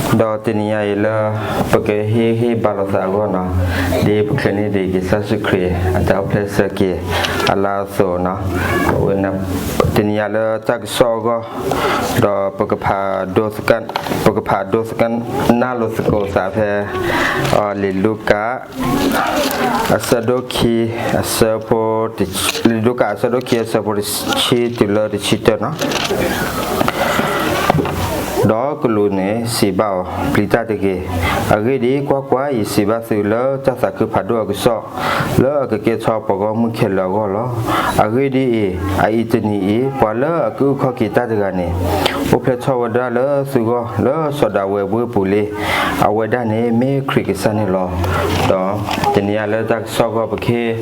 ဒီးတနံၤညါအံၤလၢ ပကဟ့ၣ်ဂံၢ်ဟ့ၣ်ဘါလိာ်သးအဂီၢ်နီၤ, ဒ်ပချုးန့ၢ်ဒံးက့ၤကစၢ်ယ့ၣ်ၡူးခရံာ်အတၢ်အိၣ်ဖျဲၣ်ဆၢက့ၤအလါအသိးနီၤ, တနံၤညါလၢတၢ်ကစီၣ်အဂီၢ်, ဒီးပကဖးဒိသက ပကဖးဒိသကနၣ်လိာ်သကိးသးဖဲ လံာ်လူၤကၣ် အဆၢဒိၣ်ခံ, အဆၢဖိ, လံာ်လူၤကၣ်အဆၢဒိၣ်ခံ အဆၢဖိတဆံတုၤလၢတဆံတၢနီၤ. ဒီးကလူးန့ၣ်စံးဘၣ်အီၤ, ပျံၤတၢ်တဂ့ၤ. အဂ့ၢ်ဒ်အံၤ, ကွၢ်ကွၢ်, ယစံးဘၣ်သုလၢတၢ်သးခုဖးဒိၣ်အကစီၣ် လၢအကကဲထီၣ်ပှၤဂီၢ်မုၢ်ခဲလၢာ်အဂီၢ်လီၤ. အဂ့ၢ်ဒ်အံၤ, အအံၤတနံၤအံၤ ပှၤလၢအကအုၣ်ခီၣ်က့ၤတၢ်တဂၤန့ၣ် အိၣ်ဖျဲၣ်ထီၣ်ဝဲဒၣ်လၢသုဂီၢ် လၢစီၤဒၤဝဲအဝ့ၢ်ပူၤလံ. အဝဲဒၣ်န့ၣ်မ့ၢ်ခရံာ်ကစၢ်န့ၣ်လီၤ. ဒီးတနံၤညါလၢတၢ်ကစီၣ်အဂီၢ် ပကဟ့ၣ်,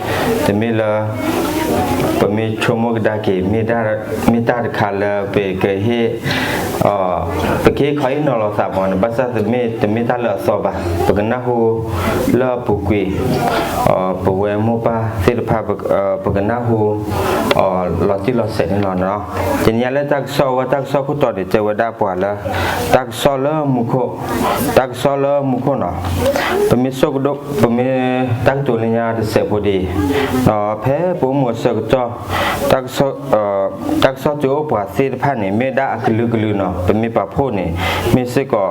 တမ့ၢ်လၢ ပမ့ၢ်ဆိကမိၣ်ကဒါက့ၤ မ့ၢ်တၢ်တခါလၢပကဟ့ၣ်, ပကဟ့ၣ်ခီဟ့ၣ်နီၤလိာ်သးမးန့ၣ် ဘၣ်ဆၣ်တမ့ၢ်, တမ့ၢ်တၢ်လၢအသီဘၣ်. ပကနၢ်ဟူလၢအပူၤကွံာ် ပဝဲမိၢ်ပၢ်သ့ၣ်တဖၣ် ပကနၢ်ဟူ လီၤတံၢ်လီၤဆဲးန့ၣ်လီၤ. တနံၤညါလၢတၢ်ကစီၣ်အဂီၢ် တၢ်ကစီၣ်ခိၣ်တီန့ၣ် တဲဝဲဒၣ်ပှၤလၢ တၢ်ကစီၣ်လၢမူခိၣ်, တၢ်ကစီၣ်လၢမူခိၣ်နီၤ. ပမ့ၢ်ဆိကမိၣ်, ပမ့ၢ်တၢ်ကတိၤလၢညါတစဲးဖိဒ်အံၤ, ဖဲပအိၣ်မူအဆၢကတီၢ် တၢ်ကစီၣ်တုၤအိၣ်ပှၤသ့ၣ်တဖၣ်န့ၣ် မ့ၢ်ဒၣ်အကလုာ်ကလုာ်နီၤ. ပမ့ၢ်ပာ်ဖှိၣ်န့ၣ် မ့ၢ်စ့ၢ်ကီး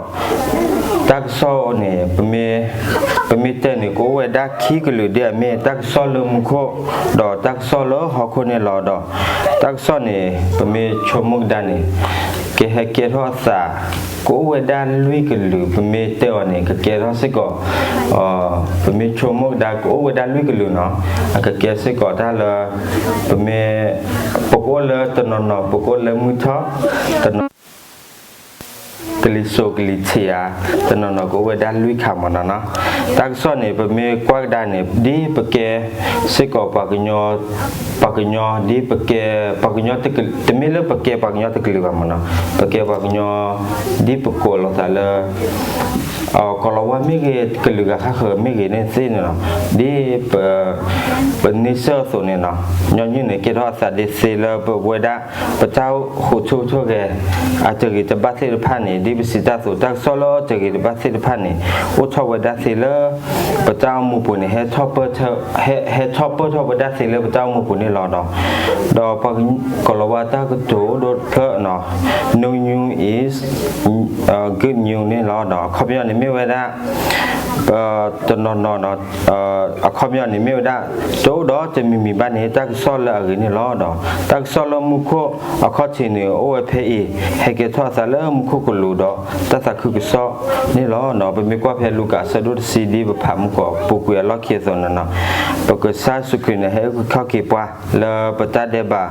တၢ်ကစီၣ်န့ၣ် ပမ့ၢ်တဲန့ၣ် ကအိၣ်ဝဲဒၣ်ခံကလုာ်ဒ်အမ့ၢ် တၢ်ကစီၣ်လၢမူခိၣ် ဒီးတၢ်ကစီၣ်လၢဟီၣ်ခိၣ်န့ၣ်လီၤ. ဒီးတၢ်ကစီၣ်န့ၣ် ပမ့ၢ်ဆိကမိၣ်ကဒါန့ၣ် ကဟဲကဲထီၣ်အသး ကအိၣ်ဝဲဒၣ်လွံၢ်ကလုာ်. ပမ့ၢ်တဲအီၤန့ၣ် ကကဲထီၣ်စ့ၢ်ကီး, ပမ့ၢ်ဆိကမိၣ်ကဒါ ကအိၣ်ဝဲဒၣ်လွံၢ်ကလုာ်နီၤ. အကကဲစ့ၢ်ကီးတၢ်လၢ ပမ့ၢ်, ပကအိၣ်လၢတနီၤနီၤ ပကအိၣ်လၢမုၢ်ထီၣ်, တနီၤ ကလံၤစိးကလံၤထံးဧါ, တနီၤနီၤကအိၣ်ဝဲဒၣ်လွံၢ်ခါမးနီၤနီၤ. တၢ်ကစီၣ်န့ၣ် ပမ့ၢ်ကွၢ်ကဒါန့ၣ် ဒ်ပကဲစ့ၢ်ကီးပှၤကညီ, ပှၤကညီ ဒ်ပကဲ, ပှၤကညီ, တမ့ၢ်လၢပကဲပှၤကညီတကလုာ်ဘၣ်မးနီၤ. ပကဲပှၤကညီ ဒ်ပကိးလီၤသးလၢ ကီၤလၤဝါမ့ၢ်ဂ့ၤ ကလုာ်ဂၤဃၣ်ဃၢၤမ့ၢ်ဂ့ၤန့ၣ်သ့န့ၣ်လီၤ. ဒ်ပ, ပန့ဆၢၣ်အသိးန့ၣ်နီၤ, ညီနုၢ်န့ၣ် ကဲထီၣ်အသးဒ်သ့လၢပဝဲဒၣ် ပတၢ်အိၣ်ဃုာ်ဆိၣ်ဂ့ၤ အတဂ့ၤတဘၣ်သ့ၣ်တဖၣ်န့ၣ် ဒ်ပစံးတၢ်အသိး တၢ်ကစီၣ်လၢတဂ့ၤတဘၣ်သ့ၣ်တဖၣ်န့ၣ် အိၣ်ထီၣ်ဝဲဒၣ်သ့လၢ ပတၢ်အိၣ်မူပူၤန့ၣ် ဟဲထီၣ်ပၢၢ်ထီၣ်ဝဲဒၣ်သ့လၢပတၢ်အိၣ်မူပူၤန့ၣ်လီၤ. ဒီး ဒီးပှၤကီၤလၤဝါတၢ်ကတိၤဒိတဖျၢၣ်နီၤ, No news is good news န့ၣ်လီၤ. အခီပညီန့ၣ်မ့ၢ်ဝဲဒၣ် တနီၤနီၤ, အခီပညီန့ၣ်မ့ၢ်ဝဲဒၣ် တအိၣ်ဒီးတမံၤမံၤဘၣ်န့ၣ် တၢ်ကစီၣ်လၢအဂ့ၤန့ၣ်လီၤ. ဒီးတၢ်ကစီၣ်လၢမူခိၣ်အခီၣ်ထံးန့ၣ် အိၣ်ဝဲဖဲအံၤ ဟဲကဲထီၣ်အသးလၢမူခိၣ်ကလူးဒီး တၢ်သးခုကစီၣ်န့ၣ်လီၤ. ပမ့ၢ်ကွၢ်ဖဲလူၤကၣ်အဆၢဒိၣ်တဆံ ဒ်ပဖးမူကီးပူၤကွံာ်အလီၢ်ခံအသိးန့ၣ်နီၤ, ပကစၢ်ယ့ၣ်ၡူးခရံာ်န့ၣ် ဟဲအုၣ်ခီၣ်က့ၤပှၤလၢပတၢ်ဒဲးဘး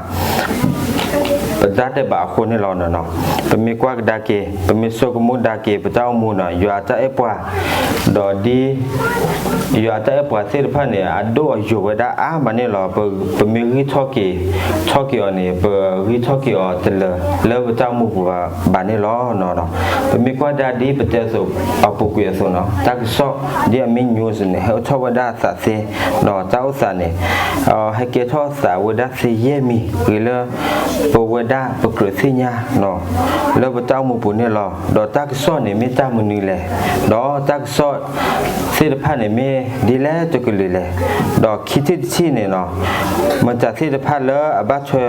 ပတၢ်ဒဲးဘးအဃိန့ၣ်လီၤ. ပမ့ၢ်ကွၢ်ကဒါက့ၤ ပမ့ၢ်ဆိကမိၣ်ကဒါက့ၤ ပတၢ်အိၣ်မူနီၤ ယွၤအတၢ်အဲၣ်ပှၤ, ဒီးဒ် ယွၤအတၢ်အဲၣ်ပှၤသ့ၣ်တဖၣ်န့ၣ် အဒိၣ်အယိာ်ဝဲဒၣ်အါမးန့ၣ်လီၤ. ပမ့ၢ်ဂံၢ်ထီၣ်က့ၤ, ထီၣ်က့ၤအီၤန့ၣ် ပဂံၢ်ထီၣ်က့ၤအီၤတလၢာ်လၢပတၢ်အိၣ်မူပူၤဘၣ်န့ၣ်လီၤ. ပမ့ၢ်ကွၢ်ဒၣ်ဒ်ပတဲအသိး အပူၤကွံာ်အသိးနီၤ, တၢ်ကစီၣ်ဒ်အမ့ၢ် news န့ၣ် ဟဲအိၣ်ထီၣ်ဝဲဒၣ်အသးသ့, ဒီးတၢ်အိၣ်သးန့ၣ် ဟဲကဲထီၣ်အသးဝဲဒၣ်သ့ယဲၢ်မံၤ ဂ့ၤလၢ ပဝဲဒၣ်ပကြၢးသ့ၣ်ညါ လၢပတၢ်အိၣ်မူပူၤန့ၣ်လီၤ. ဒီးတၢ်ကစီၣ်န့ၣ်မ့ၢ်တၢ်မနုၤလဲၣ်, ဒီးတၢ်ကစီၣ်သ့ၣ်တဖၣ်န့ၣ်မ့ၢ်ဒ်လဲၣ်တကလုာ်လဲၣ်, ဒီးခံထံၣ်တထံၣ်န့ၣ်နီၤ, မတၤသ့ၣ်တဖၣ်လၢအဘၣ်ထွဲ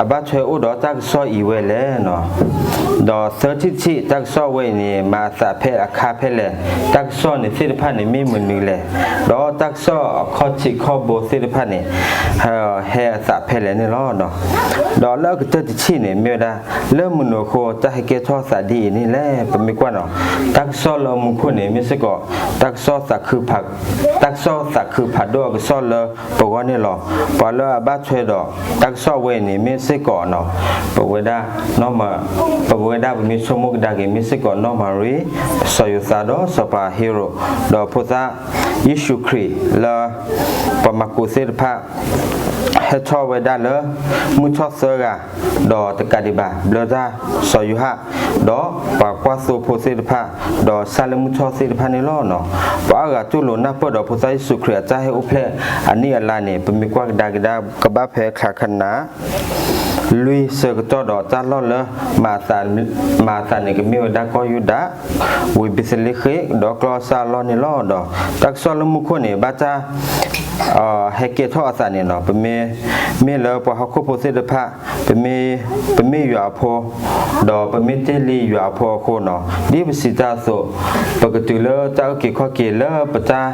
အဘၣ်ထွဲအိၣ်ဒီးတၢ်ကစီၣ်အံၤဝဲလဲၣ်နီၤ, ဒီးသၢထံၣ်တထံၣ် တၢ်ကစီၣ်ဝဲအံၤန့ၣ် မၤအသးဖဲအခါဖဲလဲၣ်, တၢ်ကစီၣ်န့ၣ်သ့ၣ်တဖၣ်န့ၣ်မ့ၢ်မနုၤလဲၣ်, ဒီးတၢ်ကစီၣ်အခီၣ်ထံးခီၣ်ဘိသ့ၣ်တဖၣ်န့ၣ် ဟဲအသးဖဲလဲၣ်န့ၣ်လီၤ. ဒီးလၢအကတၢၢ်တထံၣ်န့ၣ် မ့ၢ်ဝဲဒၣ် လၢမနုၤအဃိ တၢ်ဟဲကဲထီၣ်သးဒ်အံၤန့ၣ်လဲၣ်. ပမ့ၢ်ကွၢ်နီၤ, တၢ်ကစီၣ်လၢမူခိၣ်န့ၣ် မ့ၢ်စ့ၢ်ကီး တၢ်ကစီၣ်သးခုဖး တၢ်ကစီၣ်သးခုဖးဒိၣ်အကစီၣ်လၢပဂီၢ်န့ၣ်လီၤ. ပှၤလၢအဘၣ်ထွဲဒီးတၢ်ကစီၣ်ဝဲအံၤန့ၣ် မ့ၢ်စ့ၢ်ကီးနီၤ, ပဝဲဒၣ် ပဝဲဒၣ်ပမ့ၢ်ဆိကမိၣ်ကဒါက့ၤ မ့ၢ်စ့ၢ်ကီး နီၢ်မၤရံ, စီၤယိၤသးဒီးစီၤပၤဟ့ရိး, ဒီးဖိသၣ်ယ့ၣ်ၡူးခရံာ်လၢ ပှၤမၢကူးသ့ၣ်တဖၣ် ဟဲထီၣ်ဝဲဒၣ်လၢ မုၢ်ထီၣ်သၢဂၤ, ဒီးတကးဒံးဘၣ် ဘျၢတၢ်စီၤယိၤဟၣ်, ဒီးပှၤကွၢ်သိဖိသ့ၣ်တဖၣ်, ဒီးဆၣ်လၢမုၢ်ထီၣ်သ့ၣ်တဖၣ်န့ၣ်လီၤ. ပှၤအါဂၤတူၢ်လိာ်နၢ်ပၢၢ်ဒီးဖိသၣ်ယ့ၣ်ၡူးခရံာ်အတၢ်ဟဲအိၣ်ဖျဲၣ်အနံၣ်အလါန့ၣ် ပမ့ၢ်ကွၢ်ကဒါက့ၤဒၣ် ကဘၣ်ဖဲချါခနၣ် လွံၢ်ဆၢကတီၢ်ဒီးတၢ်လီၢ်လၢ မၤအသးန့ၣ်ကမ့ၢ်ဝဲဒၣ်ကီၢ်ယူဒၤ ဝ့ၢ်ဘ့းသလ့ဃ့ၣ် ဒီးကျီၢ်စၢ်အလီၢ်န့ၣ်လီၤ. ဒီးတၢ်ကစီၣ်လၢမူခိၣ်န့ၣ် ဘၣ်တၢ် ဟဲကဲထီၣ်အသးန့ၣ်နီၤ ပမ့ၢ် မ့ၢ်လၢပှၤဟီၣ်ခိၣ်ဖိသ့ၣ်တဖၣ် ပမ့ၢ် ပမ့ၢ်ယွၤအဖိ ဒီးပမ့ၢ်တ့ၢ်လံယွၤအဖိအဃိနီၤ ဒ်ပစံးတၢ်အသိး ပကတုၤလၢတၢ်အုၣ်က့ၤခီၣ်က့ၤလၢပတၢ်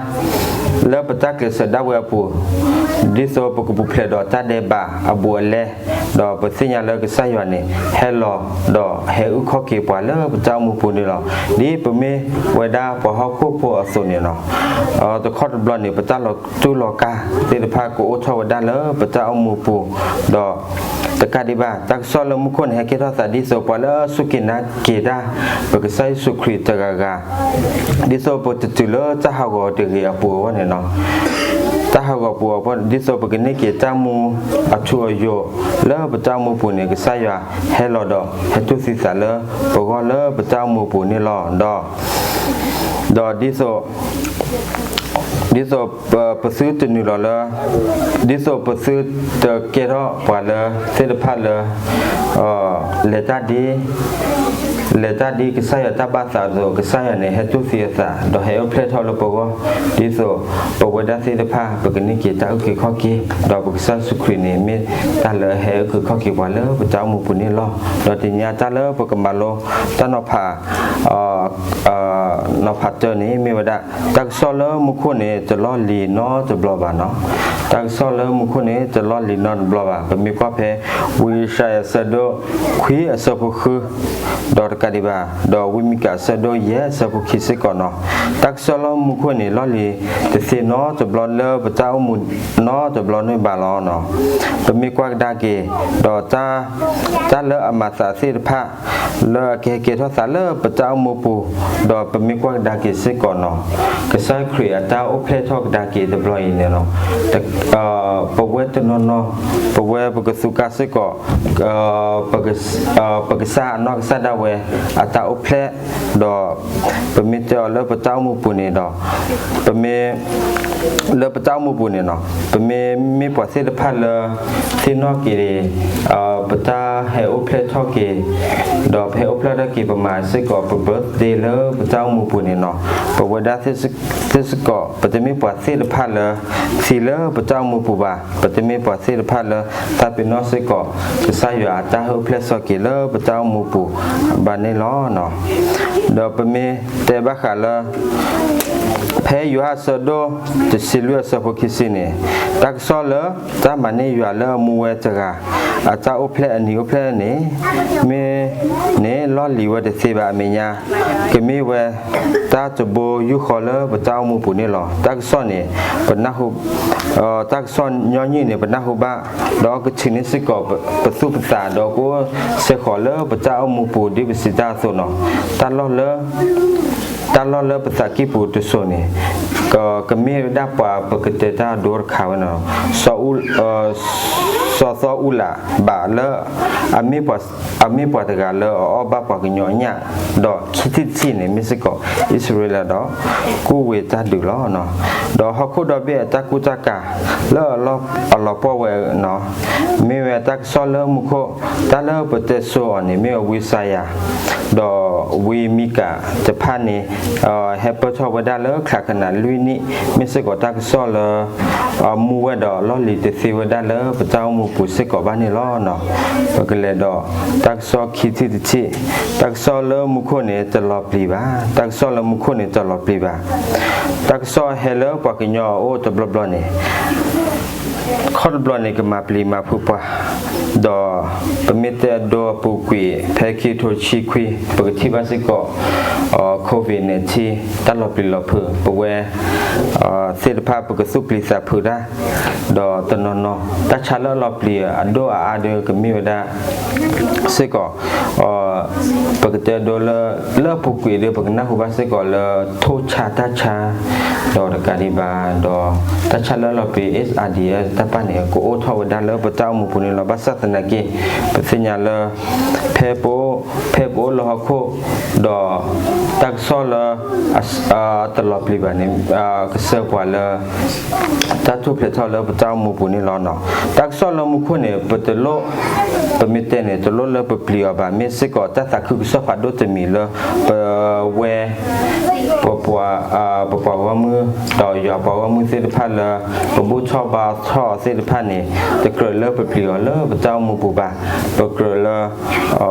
လၢပတၢ်ကျဲးစၢးဒၣ်ဝဲအပူၤ ဒ်သိးပကပူၤဖျဲးဒီးတၢ်ဒဲးဘးအဘူးအလဲ ဒီးပသ့ၣ်ညါလၢကစၢ်ယွၤန့ၣ် ဟဲလီၤ ဒီးဟဲအုၣ်ခီၣ်က့ၤပှၤလၢပတၢ်အိၣ်မူပူၤန့ၣ်လီၤ. ဒ်ပမ့ၢ်ဝဲဒၣ်ပှၤဟီၣ်ခိၣ်ဖိအသိးန့ၣ်နီၤ တခီတဘျီန့ၣ် ပတၢ်လီၤတူၢ်လီၤကာ်သ့ၣ်တဖၣ်ကအိၣ်ထီၣ်ဝဲဒၣ်လၢပတၢ်အိၣ်မူပူၤ ဒီး တကးဒံးဘၣ် တၢ်ကစီၣ်လၢမူခိၣ်န့ၣ် ဟဲကဲထီၣ်သးဒ်သိးပှၤလၢအစူၢ်က့ၤနာ်က့ၤတၢ် ပကစၢ်ယ့ၣ်ၡူးခရံာ်တဂၤဂၤ ဒ်သိးပတတုၤလၢတၢ်ဟးဂီၤတဂ့ၤအပူၤအဂီၢ်န့ၣ်နီၤ တၢ်ဟးဂီၤပူၤအပူၤ ဒ်သိးပကန့ၢ်က့ၤတၢ်မူအထူအယိာ် လၢပတၢ်အိၣ်မူပူၤန့ၣ် ကစၢ်ယွၤဟဲလီၤဒီး ဟဲတူၢ်သံသးလၢပဂီၢ်လၢပတၢ်အိၣ်မူပူၤန့ၣ်လီၤ. ဒီး ဒီးဒ်သိး ဒ်သိးပသုတနုာ်လီၤလၢ ဒ်သိးပသုတကဲထီၣ်ပှၤလၢသ့ၣ်တဖၣ်လၢ လဲၤတၢ်ဒ် လဲၤတၢ်ဒ်ကစၢ်ယွၤတၢ်ဘၣ်သးအသိး ကစၢ်ယွၤန့ၣ် ဟဲတူၢ်သံအသး ဒီးဟဲအိၣ်ဖျဲၣ်ထီၣ်လၢပဂီၢ် ဒ်သိးပဝဲဒၣ်သ့ၣ်တဖၣ် ပကန့ၢ်က့ၤတၢ်အုၣ်က့ၤခီၣ်က့ၤ ဒီးပကစၢ်ယ့ၣ်ၡူးခရံာ်န့ၣ် မ့ၢ်တၢ်လၢဟဲအုၣ်က့ၤခီၣ်က့ၤပှၤလၢပတၢ်အိၣ်မူပူၤန့ၣ်လီၤ. ဒီးတနံၤအံၤတၢ်လၢပကမၤလိ တၢ်နီၤဖး နီၤဖးတၢန့ၣ် မ့ၢ်ဝဲဒၣ် တၢ်ကစီၣ်လၢမူခိၣ်န့ၣ် တလီၢ်လံၤနီတဘျီဘၣ်နီၤ. တၢ်ကစီၣ်လၢမူခိၣ်န့ၣ် တလီၢ်လံၤနီတဘျီဘၣ်. ပမ့ၢ်ကွၢ်ဖဲ ဝံယၡါယၤအဆၢဒိၣ်ခွံအဆၢဖိဃု ဒီးတကးဒံးဘၣ် ဒီးဝံမံကၤအဆၢဒိၣ်ယဲၢ်အဆၢဖိခံစ့ၢ်ကီးနီၤ. တၢ်ကစီၣ်လၢမူခိၣ်န့ၣ် လီၢ်လံၤတသ့နီတဘျီလၢပတၢ်အိၣ်မူနီတဘျီန့ၣ်ဘၣ်လီၤနီၤ. ပမ့ၢ်ကွၢ်ကဒါက့ၤ ဒီး တၢ်လၢအမၤသးသ့ၣ်တဖၣ် လၢအကဟဲကဲထီၣ်သးလၢပတၢ်အိၣ်မူပူၤ, ဒီးပမ့ၢ်ကွၢ်ကဒါက့ၤစ့ၢ်ကီးနီၤ, ကစၢ်ခရံာ်အတၢ်အိၣ်ဖျဲၣ်ထီၣ်ကဒါက့ၤတဘျီအံၤန့ၣ်လီၤ. ပဝဲတနီၤနီၤ, ပဝဲပကသူကါစ့ၢ်ကီး ပကစၢ်အနီၢ်ကစၢ်ဒၣ်ဝဲ အတၢ်အိၣ်ဖျဲၣ်, ဒီးပမ့ၢ်တဲအီၤလၢပတၢ်အိၣ်မူပူၤန့ၣ်ဒီး ပမ့ၢ် လၢပတၢ်အိၣ်မူပူၤန့ၣ်နီၤ, ပမ့ၢ်မ့ၢ်ပှၤသ့ၣ်တဖၣ်လၢ သ့ၣ်နီၣ်က့ၤ ပတၢ်ဟဲအိၣ်ဖျဲၣ်ထီၣ်က့ၤ, ဒီးပဟဲအိၣ်ဖျဲၣ်ထီၣ်က့ၤ ပမၤစ့ၢ်ကီး ပ birthday လၢပတၢ်အိၣ်မူပူၤန့ၣ်နီၤ, ပဝဲဒၣ်သ့ၣ်စ့ၢ်ကီး ပတမ့ၢ်ပှၤသ့ၣ်တဖၣ်လၢ သံလၢပတၢ်အိၣ်မူပူၤဘၣ်, ပတမ့ၢ်ပှၤသ့ၣ်တဖၣ်လၢ သးပ့ၤနီၣ်စ့ၢ်ကီး ကစၢ်ယွၤအတၢ်ဟဲအိၣ်ဖျဲၣ်ထီၣ်က့ၤလၢပတၢ်အိၣ်မူပူၤဘၣ်န့ၣ်လီၤ. ဒီးပမ့ၢ်တဲဘၣ်ဃးလၢ ဖဲယိၤဟၣ်အဆၢဒိၣ်တဆံလွံၢ်အဆၢဖိခံဆံန့ၣ်, တၢ်ကစီၣ်လၢ တၢ်မၤန့ၢ်ယွၤလၢအမူဝဲတဂၤ အတၢ်အိၣ်ဖျဲၣ်အနံၤအိၣ်ဖျဲၣ်န့ၣ် မ့ၢ်န့ၣ်လီၢ်လံၤဝဲတသ့ဘၣ်အမဲာ်ညါ, ကမ့ၢ်ဝဲ တၢ်တဘိယူၢ်ဃီလၢပတၢ်အိၣ်မူပူၤန့ၣ်လီၤ. တၢ်ကစီၣ်န့ၣ် ပနၢ်ဟူ တၢ်ကစီၣ်ညီနုၢ်န့ၣ် ပနၢ်ဟူဘၣ်, ဒီးကထုးန့ၢ်စ့ၢ်ကီးပသူၣ်ပသး ဒီးကအိၣ်စဲဃီၤလၢပတၢ်အိၣ်မူပူၤ ဒ်ပစံးတၢ်အသိးနီၤ, တၢ်လီၢ်လၢ တၢ်လီၢ်လၢပသးကံၢ်ပူၤတစိၤန့ၣ် ကမ့ၢ်ဝဲဒၣ်ပှၤပကတဲတၢ်အဒိတခါဝဲန့ၣ်, စီၤသီအူလး ဘၣ်လၢ အမ့ၢ်ပှၤတဂၤလၢအအီၣ်ဘၣ်ပှၤကညီအညၣ်, ဒီးခံထံၣ်တထံၣ်န့ၣ် မ့ၢ်စ့ၢ်ကီး အံၣ်စရ့လးဒီး ကူၣ်ဝ့ၤတၢ်ဒုးလီၤ. ဒီးဟီၣ်ခိၣ်ဒီဘ့ၣ်အတၢ်ကူၣ်တၢ်ကၤ လၢအလီၤပှီၢ်ဝဲနီၤ, မ့ၢ်ဝဲတၢ်ကစီၣ်လၢမူခိၣ်, တၢ်လၢပတဲဆိအီၤန့ၣ် မ့ၢ်ဝဲဝံယၡါယၤ ဒီးဝံမံကၤတဖၣ်န့ၣ် ဟဲပၢၢ်ထီၣ်ဝဲဒၣ်လၢချါခနၣ်လွံၢ်နံၣ်, မ့ၢ်စ့ၢ်ကီးတၢ်ကစီၣ်လၢ မူဝဲဒီးလီၢ်လံၤတသ့ဝဲဒၣ်လၢပတၢ်အိၣ်မူပူၤစ့ၢ်ကီးဘၣ်န့ၣ်လီၤ. ပကလဲၤဒီး တၢ်ကစီၣ်ခံထံၣ်တထံၣ်, တၢ်ကစီၣ်လၢမူခိၣ်န့ၣ်တလီၤပျံၤဘၣ်, တၢ်ကစီၣ်လၢမူခိၣ်န့ၣ်တလီၤပျံၤဘၣ်. တၢ်ကစီၣ်ဟဲလၢပှၤကညီအအိၣ်တဘျီဘျီန့ၣ် ခီတဘျီန့ၣ် ကမၤပျံၤမၤဖုးပှၤ, ဒီးပမ့ၢ်တဲအဒိအပူၤကွံာ် ဖဲခံကထိဆံခွံ ပကထံၣ်ဘၣ်စ့ၢ်ကီး COVID nineteen တၢ်လီၤပျံၤလီၤဖုး ပဝဲသ့ၣ်တဖၣ် ပကသူၣ်ပျံၤသးဖုးတၢ်, ဒီးတနီၤနီၤ တၢ်ဆါလၢအလီၤပျံၤအဒိၣ်အအါဒီး ကမ့ၢ်ဝဲဒၣ်စ့ၢ်ကီး ပကတဲဒိလၢ လၢအပူၤကွံာ်ဒီး ပကနၢ်ဟူဘၣ်စ့ၢ်ကီးလၢ ထိၣ်ဆါတၢ်ဆါ ဒီးတကးဒံးဘၣ်ဒီး တၢ်ဆါလၢအလီၤပျံၤ AIDS R D S တၢ်ပၢ်န့ၣ် ကအိၣ်ထီၣ်ဝဲဒၣ်လၢပတၢ်အိၣ်မူပူၤန့ၣ်လီၤ. ဘၣ်ဆၣ်သနာ်က့ ပသ့ၣ်ညါလၢ ဖဲပ ဖဲပအိၣ်လၢဟီၣ်ခိၣ် ဒီး တၢ်ကစီၣ်လၢ တလီၤပျံၤဘၣ်န့ၣ် ကဆှၢပှၤလၢ တၢ်ထူၣ်ဖျဲးထီၣ်လၢပတၢ်အိၣ်မူပူၤန့ၣ်လီၤ. တၢ်ကစီၣ်လၢမူခိၣ်န့ၣ် ပတလိၣ် ပမ့ၢ်တဲန့ၣ် တလိၣ်လၢပပျံၤအီၤဘၣ်. မ့ၢ်စ့ၢ်ကီးတၢ်သးခုကစီၣ်ဖးဒိၣ်တမံၤလၢ ပဝဲ ပပှၤဂီၢ်မုၢ် ဒီးယွၤပှၤဂီၢ်မုၢ်သ့ၣ်တဖၣ်လၢ ပဘူၣ်ထီၣ်ဘါထီၣ်အီၤသ့ၣ်တဖၣ်န့ၣ် တကြၢးလၢပပျံၤအီၤလၢပတၢ်အိၣ်မူပူၤဘၣ်. ပကြၢးလၢ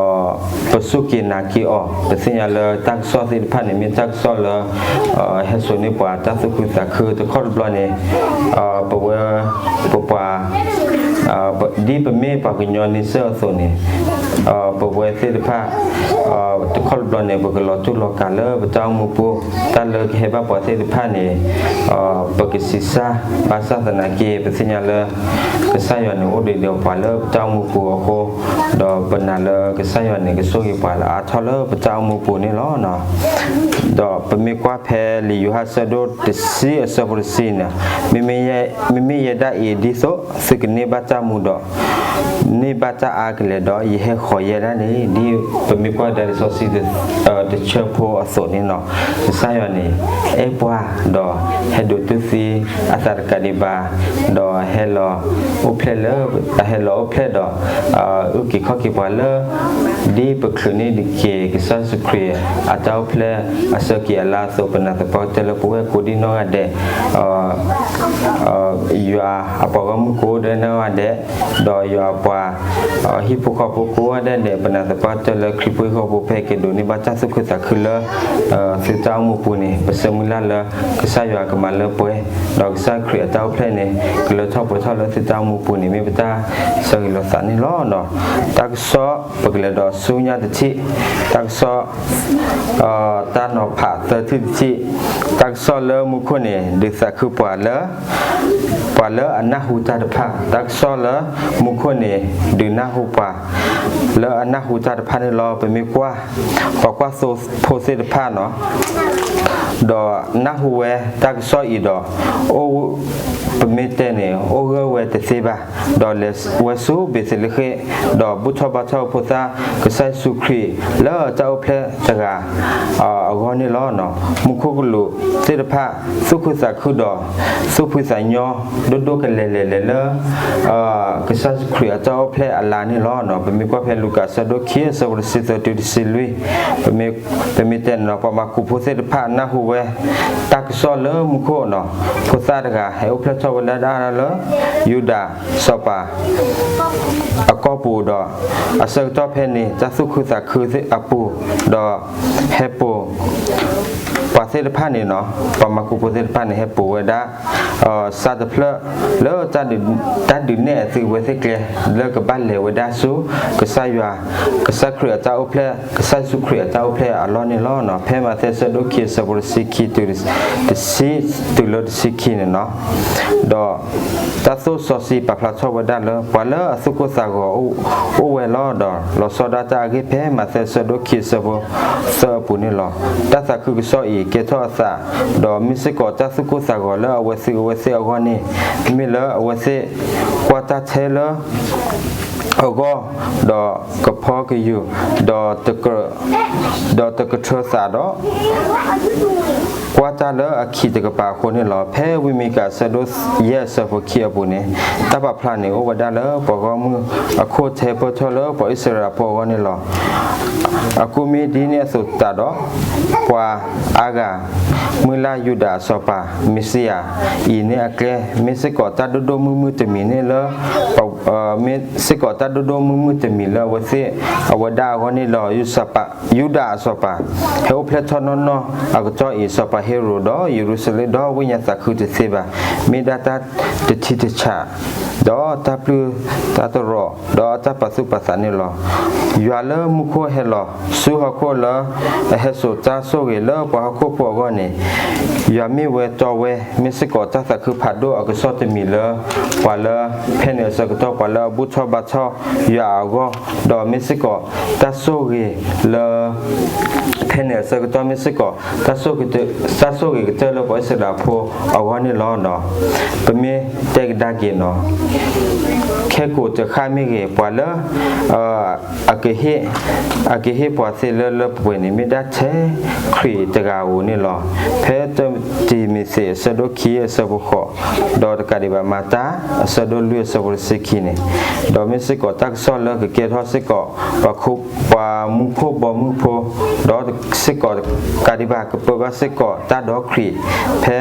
ပစူၢ်က့ၤနာ်က့ၤအီၤ. ပသ့ၣ်ညါလၢတၢ်ကစီၣ်သ့ၣ်တဖၣ်န့ၣ် မ့ၢ်တၢ်ကစီၣ်လၢ ဟဲစိာ်န့ၢ်ပှၤတၢ်သူၣ်ခုသးခု. တခီတဘျီန့ၣ် ပဝဲ ပပှၤ ဒ်ပမ့ၢ်ပှၤကညီန့ဆၢၣ်အသိးန့ၣ် ပဝဲသ့ၣ်တဖၣ် တခီတဘျီန့ၣ် ပကလီၤတူၢ်လီၤကာ်လၢပတၢ်အိၣ်မူပူၤ တၢ်လၢကဟဲဘၣ်ပှၤသ့ၣ်တဖၣ်န့ၣ် ပကဆံးစၢ် ဘၣ်ဆၣ်သနာ်က့ ပသ့ၣ်ညါလၢ ကစၢ်ယွၤန့ၣ်အိၣ်ဒီးပှၤလၢပတၢ်အိၣ်မူပူၤအဃိ ဒီးပနာ်လၢကစၢ်ယွၤန့ၣ် ကဆိၣ်ဂ့ၤပှၤလၢအါထီၣ်လၢပတၢ်အိၣ်မူပူၤန့ၣ်လီၤ. ဒီးပမ့ၢ်ကွၢ်ဖဲလံာ်ယိၤဟၣ်ဆၢဒိၣ်တဆံအဆၢဖိတဆံန့ၣ် မ့မ့ၢ်ယဲဒၣ်အံၤဒ်သိး သုကန့ၢ်ဘၣ်တၢ်မူဒီး န့ၢ်ဘၣ်တၢ်အါကလဲာ်ဒီး ယဟဲဃီၤယဲဒၣ်န့ၣ် ဒ်ပမ့ၢ်ကွၢ်ဒၣ်လံာ်စီဆှံတဆၢဖိအသိးန့ၣ်လီၤ. ကစၢ်ယွၤန့ၣ် အဲၣ်ပှၤဒီးဟဲဒိးတူၢ်သံအသးတကးဒံးဘၣ် ဒီးဟဲလီၤအိၣ်ဖျဲၣ်လၢ ဟဲလီၤအိၣ်ဖျဲၣ်ဒီး အုၣ်က့ၤခီၣ်က့ၤပှၤလၢ ဒ်ပချုးန့ၢ်ဒံးက့ၤ ကစၢ်ယ့ၣ်ၡူးခရံာ်အတၢ်အိၣ်ဖျဲၣ်အဆၢက့ၤအလါအသိး ပနာ်သပှၢ်ကတၢၢ်လၢပဝဲၢ်ကိးဒံနီၢ်ဂၤဒဲး ယွၤအပှၤဂီၢ်မုၢ်ကိးဒဲနီၢ်ဂၤဒဲး ဒီးယွၤအပှၤ ဟံၣ်ဖိဃီဖိကိးဂၤဒဲးန့ၣ် ပနာ်သပှၢ်ကတၢၢ်လၢခရံာ်ဖိဟံၣ်ဖိဃီဖိဖဲက့ၤဒိးန့ၢ်ဘၣ်တၢ်သူၣ်ခုသးခုလၢ သုတၢ်အိၣ်မူပူၤန့ၣ် ပဆၢမုၢ်လၢ်လၢ ကစၢ်ယွၤကမၤလၢပှဲၤ ဒီးကစၢ်ခရံာ်အတၢ်အိၣ်ဖျဲၣ်န့ၣ် ကလၢထီၣ်ပှဲၤထီၣ်လၢသုတၢ်အိၣ်မူပူၤန့ၣ် မ့ၢ်ပတၢ်ဆၢဂ့ၤလိာ်သးန့ၣ်လီၤ. တၢ်ကစီၣ် ပကလဲၤဒီးဆူညါတထံၣ် တၢ်ကစီၣ် တၢ်နီၤဖးသၢထံၣ်တထံၣ် တၢ်ကစီၣ်လၢမူခိၣ်န့ၣ် ဒုးသးခုပှၤလၢ ပှၤလၢအနၢ်ဟူတၢ်တဖၣ် တၢ်ကစီၣ်လၢမူခိၣ်န့ၣ် ဒုးနၢ်ဟူပှၤ လၢအနၢ်ဟူတၢ်တဖၣ်န့ၣ်လီၤ. ပမ့ၢ်ကွၢ် ပှၤကွၢ်သိဖိသ့ၣ်တဖၣ်န့ၣ် ဒီးနၢ်ဟူဝဲတၢ်ကစီၣ်အံၤဒီး အိၣ် ပမ့ၢ်တဲန့ၣ် အိၣ်ဂၢၢ်ဝဲတသ့ဘၣ်, ဒီးလဲၤဝဲဆူဘ့းသလ့ဃ့ၣ်, ဒီးဘူၣ်ထီၣ်ဘါထီၣ်ဖိသၣ် ကစၢ်ယ့ၣ်ၡူးခရံာ်လၢတၢ်အိၣ်ဖျဲၣ်တဂၤ အဂီၢ်န့ၣ်လီၤ. မူခိၣ်ကလူးသ့ၣ်တဖၣ် သူၣ်ခုသးခုဒီး သူၣ်ဖှံသးညီ ဒိၣ်ဒိၣ်ကလဲာ်လဲာ်လဲာ်လၢ ကစၢ်ယ့ၣ်ၡူးခရံာ်အတၢ်အိၣ်ဖျဲၣ်အလါန့ၣ်လီၤ. ပမ့ၢ်ကွၢ်ဖဲလူၤကၣ်အဆၢဒိၣ်ခံ အဆၢဖိတဆံသၢတုၤတဆံလွံၢ်, ပမ့ၢ်တဲန့ၣ်လီၤ ပှၤမၤကူးဖိသ့ၣ်တဖၣ်နၢ်ဟူဝဲ တၢ်ကစီၣ်လၢမူခိၣ်န့ၣ်, ဖိသၣ်တဂၤဟဲအိၣ်ဖျဲၣ်ထီၣ်ဝဲဒၣ်လၢ ယူဒၤစီၤပၤ အကီၢ်ပူၤဒီး အဆၢကတီၢ်ဖဲန့ၣ် တၢ်သူၣ်ခုသးခုအပူၤ ဒီးဟဲပိာ် ပှၤသ့ၣ်တဖၣ်န့ၣ်လီၤ. ပှၤမၤကူးဖိသ့ၣ်တဖၣ်န့ၣ် ဟဲပိာ်ဝဲဒၣ် စးတဖျၢၣ်လၢ တၢ်ဒုးနဲၣ်အသုဝဲသ့ၣ်ကျဲ လၢကဘၣ်လဲၤဝဲဒၣ်ဆူ ကစၢ်ယွၤ ကစၢ်ခရံာ်အတၢ်အိၣ်ဖျဲၣ် ကစၢ်ယ့ၣ်ၡူးခရံာ်အတၢ်အိၣ်ဖျဲၣ်အလီၢ်န့ၣ်လီၤ. ဖဲမးသဲအဆၢဒိၣ်ခံ အဆၢဖိတဆံခံတုၤ တဆံ တုၤလၢတဆံခံန့ၣ်လီၤ. ဒီးတၢ်သိၣ်စီဆှံပာ်ဖျါထီၣ်ဝဲဒၣ်လၢ ပှၤလၢအသူၣ်ကိၢ်သးဂီၤအိၣ်ဝဲလီၤ. ဒီးလီၤဆီဒၣ်တၢ်အဂ့ၢ် ဖဲမးသဲအဆၢဒိၣ်ခံ အဆၢဖိသၢအပူၤန့ၣ်လီၤ. တၢ်သးခုကစီၣ်အံၤ ကဲထီၣ်အသး, ဒီးမ့ၢ်စ့ၢ်ကီးတၢ်သူၣ်ကိၢ်သးဂီၤလၢအဝဲသ့ၣ်အဝဲသ့ၣ်အဂီၢ်န့ၣ်, မ့ၢ်လၢအဝဲသ့ၣ် ကွၢ်တၢ်ထဲလၢ အဂီၢ်, ဒီးကဖီကယူၤ, ဒီးတက, ဒီးတကထၢသးဒီး ကွၢ်တၢ်လၢအခံးတကပၤအဃိန့ၣ်လီၤ. ဖဲဝံမံၤကၤအဆၢဒိၣ်ယဲၢ် အဆၢဖိခံအပူၤန့ၣ်, တၢ်ပာ်ဖျါန့ၣ် အိၣ်ဝဲဒၣ်လၢပှၤဂီၢ်မုၢ်အခိၣ်ထဲပၢၢ်ထီၣ်လၢပှၤအံၣ်စရ့လးဖိအဂီၢ်န့ၣ်လီၤ. အဃိမ့ၢ်ဒ်န့ၣ်အသိးတးဒီး, ပှၤအါဂၤ မုၢ်လၢ်ယူဒၤအစီၤပၤ မ့ၣ်စံယၤအံၤန့ၣ်အကျဲ, မ့ၢ်စ့ၢ်ကီးတၢ်ဒိၣ်ဒိၣ်မုၢ်မုၢ်တမံၤန့ၣ်လၢ မ့ၢ်စ့ၢ်ကီးတၢ်ဒိၣ်ဒိၣ်မုၢ်မုၢ်တမံၤလၢအဝဲသ့ၣ် အဝဲဒၣ်အဂီၢ်န့ၣ်လီၤ. ယူဒၤအစီၤပၤ ဟဲအိၣ်ဖျဲၣ်ထီၣ်နီၢ်နီၢ်အကတီၢ်အံၤ, စီၤပၤဟ့ရိးဒီးယရူၤၡလ့ၣ်ဒီးဝ့ၢ်ညါသးခုတသ့ဘၣ်. မ့ၢ်ဒၣ်တၢ်တထံတဆး ဒီးတၢ်ပျုၢ်တၢ်တရီး ဒီးတၢ်ပာ်သူၣ်ပာ်သးန့ၣ်လီၤ. ယွၤလၢမူခိၣ်ဟဲလီၤဆူဟီၣ်ခိၣ်လၢ အဟဲစိာ်တၢ်ဆိၣ်ဂ့ၤလၢပှၤဟီၣ်ခိၣ်ဖိအဂီၢ်န့ၣ်, ယွၤမ့ၢ်ဝဲတီဝဲ, မ့ၢ်စ့ၢ်ကီးတၢ်သးခုဖးဒိၣ်အကစီၣ်တမံၤလၢ ပှၤလၢ ဖဲန့ၣ်အဆၢကတီၢ် ပှၤလၢအဘူၣ်ထီၣ်ဘါထီၣ်ယွၤအဂီၢ်, ဒီးမ့ၢ်စ့ၢ်ကီးတၢ်ဆိၣ်ဂ့ၤလၢ ဖဲ ဖဲန့ၣ်အဆၢကတီၢ်မ့ၢ်စ့ၢ်ကီး တၢ်ဆိၣ်ဂ့ၤကတၢၢ်လၢပှၤအံၣ်စရ့လးဖိအဂီၢ်န့ၣ်လီၤ. ဒီးပမ့ၢ်တဲကဒါက့ၤနီၤ, ခဲကိာ်တဃၣ်မ့ၢ်ဂ့ၤ ပှၤလၢ အကဟ့ၣ်ပှၤသ့လၢလၢပှဲၤပှဲၤန့ၣ် မ့ၢ်ဒၣ်ထဲခရံာ်တဂၤဧိၤန့ၣ်လီၤ. ဖဲတံၤမသ့းအဆၢဒိၣ်ခံအဆၢဖိဃိး, ဒီးတကးဒံးဘၣ်မၤတၢ်အဆၢဒိၣ်လွံၢ်အဆၢဖိတဆံခံန့ၣ်, ဒီးမ့ၢ်စ့ၢ်ကီးတၢ်ကစီၣ်လၢကကဲထီၣ်စ့ၢ်ကီး ပှၤမူခိၣ်ဘီမုၢ်ဖိ, ဒီးစ့ၢ်ကီးတကးဒံးဘၣ် ကပၢဘၣ်စ့ၢ်ကီးတၢ်ဒီးခရံာ် ဖဲ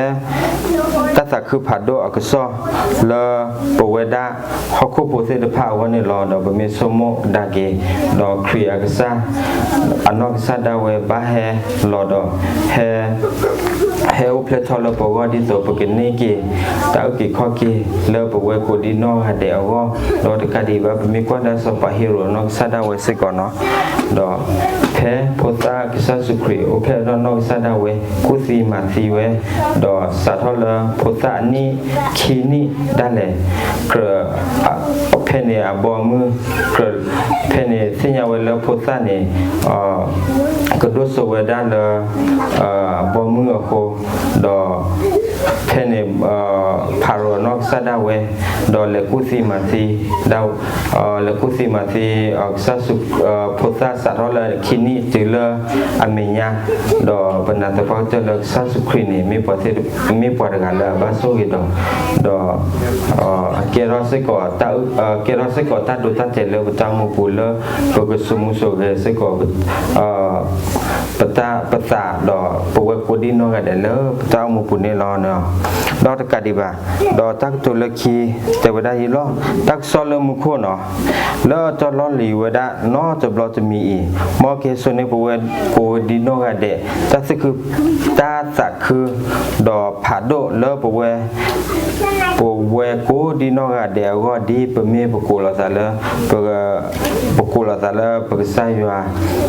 တၢ်သးခုဖးဒိၣ်အကစီၣ်လၢပဝဲဒၣ် ဟီၣ်ခိၣ်ဖိသ့ၣ်တဖၣ်အဂီၢ်န့ၣ်လီၤ. ဒီးပမ့ၢ်ဆိကမိၣ်ဒၣ်က့ၤ, ဒီးခရံာ်အကစၢ်, အနီၢ်ကစၢ်ဒၣ်ဝဲဘၣ်ဟဲလီၤဒီး ဟဲ ဟဲအိၣ်ဖျဲၣ်ထီၣ်လၢပဂီၢ် ဒ်သိးပကန့ၢ်က့ၤ တၢ်အုၣ်က့ၤခီၣ်က့ၤလၢပဝဲကိးဒံနီၢ်ဂၤဒဲးအဂီၢ်, ဒီးတကးဒံးဘၣ် ပမ့ၢ်ကွၢ်လၢစီၤပၤဟ့ရိာ်အနီၢ်ကစၢ်ဒၣ်ဝဲစ့ၢ်ကီးနီၤ, ဒီးဖဲဖိသၣ်ကစၢ်ယ့ၣ်ၡူးခရံာ်အိၣ်ဖျဲၣ်ထီၣ်နီၢ်ကစၢ်ဒၣ်ဝဲ ကူၣ်သံမၤသံဝဲ, ဒီးစးထီၣ်လၢဖိသၣ်အနံၣ်ခံနံၣ်ဒၣ်လဲာ် ကြၢး ဖဲန့ၣ်အဘီအမုၢ်ကြၢး, ဖဲန့ၣ်သ့ၣ်ညါဝဲလၢဖိသၣ်န့ၣ် ကဒိၣ်စိဝဲဒၣ်လၢ အဘီအမုၢ်အဃိ, ဒီး ဖဲန့ၣ် ဖၤရိၤအနီၢ်ကစၢ်ဒၣ်ဝဲ, ဒီးလဲၤကူၣ်သံမၤသံ ဒၣ် လဲၤကူၣ်သံမၤသံ ကစၢ်ယ့ၣ်ၡူး ဖိသၣ်စးထီၣ်လၢခံနံၣ်တုၤလၢအမဲာ်ညါ, ဒီးပနာ်သပှၢ်ကတၢၢ်လၢကစၢ်ယ့ၣ်ၡူးခရံာ်န့ၣ် မ့ၢ်ပှၤသ့ၣ်တ မ့ၢ်ပှၤတဂၤလၢအဘၣ်ဆိၣ်ဂ့ၤဒီး, ဒီး ကဲထီၣ်စ့ၢ်ကီး ကဲထီၣ်စ့ၢ်ကီးတၢ်ဒိတၢ်တဲာ်လၢပတၢ်အိၣ်မူပူၤလၢ ပကဆိမိၣ်ဆိၣ်ဂဲၤစ့ၢ်ကီး ပတၢ်ပသးဒီးပဝဲကိးဒံနီၢ်ဂၤဒဲးလၢပတၢ်အိၣ်မူပူၤန့ၣ်လီၤ. ဒီးတကးဒံးဘၣ်, ဒီးတၢ်ကတိၤလၢခံ တဲဝဲဒၣ်အံၤလီၤ, တၢ်ကစီၣ်လၢမူခိၣ်နီၤ, လၢအတီလီၢ်လံၤဝဲဒၣ်နီတဘျီတမံၤအံၤ, မ်ကဟဲစိာ်န့ၢ်ပဝဲကိးဒံနီၢ်ဂၤဒဲး တၢ်သးခု တၢ်သးခု ဒီးဖးဒိၣ်လၢပဝဲ ပဝဲကိးဒံနီၢ်ဂၤဒဲးအဂီၢ် ဒ်ပမ့ၢ်ပကိးလီၤသးလၢ ပကိးလီၤသးလၢပကစၢ်ယွၤ,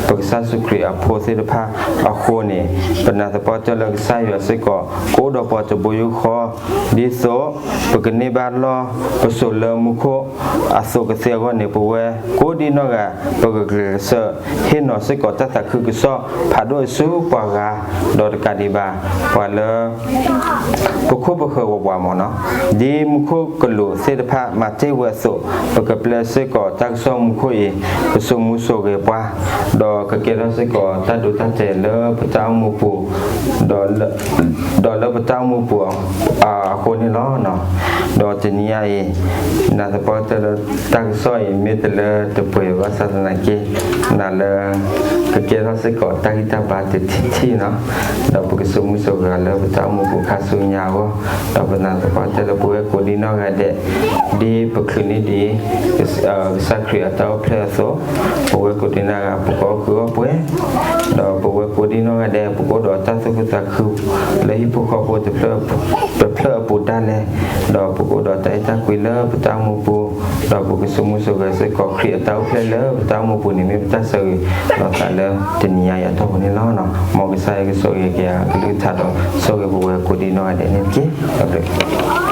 ပကစၢ်ယ့ၣ်ၡူးခရံာ်အဖိသ့ၣ်တဖၣ်အဃိန့ၣ်, ပနာ်သပှၢ်ကတၢၢ်လၢကစၢ်ယွၤစ့ၢ်ကီး ကအိၣ်ဒီးပှၤတဘိယူၢ်ဃီ, ဒ်သိးပကန့ၢ်ဘၣ်လီၢ်ပစိာ်လၢမူခိၣ်အသိးကသ့အဂီၢ်န့ၣ်, ပဝဲကိးဒံနီၢ်ဂၤ ပကကျဲးစၢးဟ့ၣ်နီၤစ့ၢ်ကီးတၢ်သးခုကစီၣ် ဖးဒိၣ်အဆူပှၤဂၤ, ဒီးတကးဒံးဘၣ် ပှၤလၢ ပခိၣ်ပဃၢၤဝးဝးမ့ၢ်နီၤ, ဒ်မူခိၣ်ကလူးသ့ၣ်တဖၣ်မၤတ့ၢ်ဝဲအသိး, ပကပျဲစ့ၢ်ကီးတၢ်ကစီၣ်မူခိၣ်အံၤ ကဆိမိၣ်ဆိၣ်ဂဲၤပှၤ, ဒီးကကဲထီၣ်စ့ၢ်ကီးတၢ်ဒိတၢ်တဲာ်လၢပတၢ်အိၣ်မူပူၤ, ဒီးလၢပတၢ်အိၣ်မူပူၤ အဃိန့ၣ်လီၤ. ဒီးတနံၤညါအံၤ နာ်သပှၢ်ကတၢၢ်လၢတၢ်ကစီၣ်အံၤ မ့ၢ်တလၢတပှဲၤဘၣ်ဆၣ်သနာ်က့ နာ်လၢ ကကဲထီၣ်စ့ၢ်ကီးတၢ်ဂံၢ်တၢ်ဘါတထံၣ်ထံၣ်နီၤ, ဒီးပကဆိမိၣ်ဆိၣ်ဂဲၤလၢပတၢ်အိၣ်မူပူၤခါဆူညါအဂီၢ်, ဒီးပနာ်သပှၢ်ကတၢၢ်လၢပဝဲကိးဒံနီၢ်ဂၤဒဲး, ဒ်ပချုးန့ၢ်ဒံး ကစၢ်ခရံာ်အတၢ်အိၣ်ဖျဲၣ်အသိး, ပဝဲကိးဒံနီၢ်ဂၤ ပကအီၣ်ကုၢ်အီၣ်ပှဲၤ, ဒီးပဝဲကိးဒံနီၢ်ဂၤဒဲး ပကအိၣ်ဒီးတၢ်သူၣ်ခုသးခု လၢဟံၣ်ဖိဃီဖိ တဖျၢၣ်အပူၤဒၣ်လဲာ်, ဒီးပကအိၣ်ဒီးတၢ်အဲၣ်တၢ်ကွံလၢပတၢ်အိၣ်မူပူၤ, ဒီးပကဆိမိၣ်ဆိၣ်ဂဲၤစ့ၢ်ကီးခရံာ်အတၢ်အိၣ်ဖျဲၣ်လၢပတၢ်အိၣ်မူပူၤန့ၣ် မ့ၢ်ပတၢ်ဆၢဂ့ၤလိာ်သးလၢတနံၤညါအံၤအတီၢ်ပူၤန့ၣ်လီၤ. မ်ကစၢ်ယွၤကဆိၣ်ဂ့ၤက့ၤအကလုၢ်ကထါဒီး ဆိၣ်ဂ့ၤပဝဲကိးဒံနီၢ်ဂၤဒဲးန့ၣ်တက့ၢ်. တၢ်ဘျုး